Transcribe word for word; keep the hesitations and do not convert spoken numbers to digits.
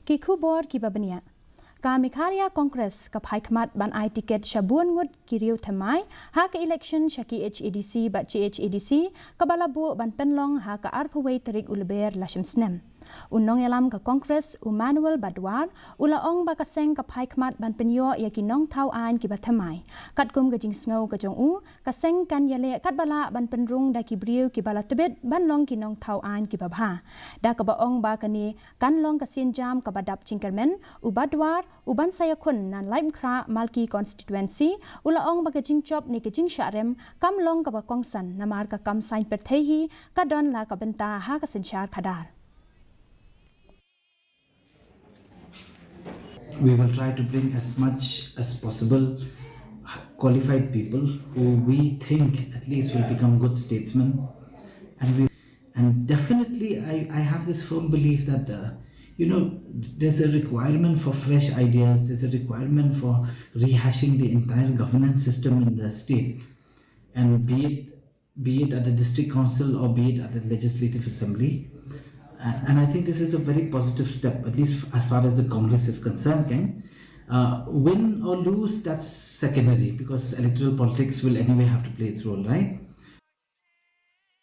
Ki khubor kiba bniah. Ka Meghalaya Congress ka phai khmat ban ai tiket sha bun ngut ki riew thymmai ha ka election sha ki H A D C bad J H A D C kaba la buh ban pynlong ha ka arphew wei tarik u Lber lashim snem. U nongïalam ka Congress u Manuel Badwar u la ong ba ka seng ka phai khmat ban pynïoh ïa ki nongthaw aiñ kiba thymmai. Katkum ka jingsngew ka jong u, ka seng kan ïaleh katba lah ban pynrung da ki briew kiba la tbit ban long ki nongthaw aiñ kiba bha. Da kaba ong ba kane kan long ka sienjam kaba dap jingkyrmen, u Badwar, u ban sa ïakhun na Laitmynkrah Malki constituency, u la ong ba ka jingjop ne ka jingshah rem kam long kaba kongsan namar ka kam saiñ pyrthei hi ka don la ka bynta ha ka synshar khadar. We will try to bring as much as possible qualified people who we think at least will become good statesmen. And we, and definitely, I, I have this firm belief that, uh, you know, there's a requirement for fresh ideas, there's a requirement for rehashing the entire governance system in the state. And be it be it at the district council or be it at the legislative assembly. Uh, and I think this is a very positive step, at least as far as the Congress is concerned, Ken. Uh, win or lose, that's secondary because electoral politics will anyway have to play its role, right?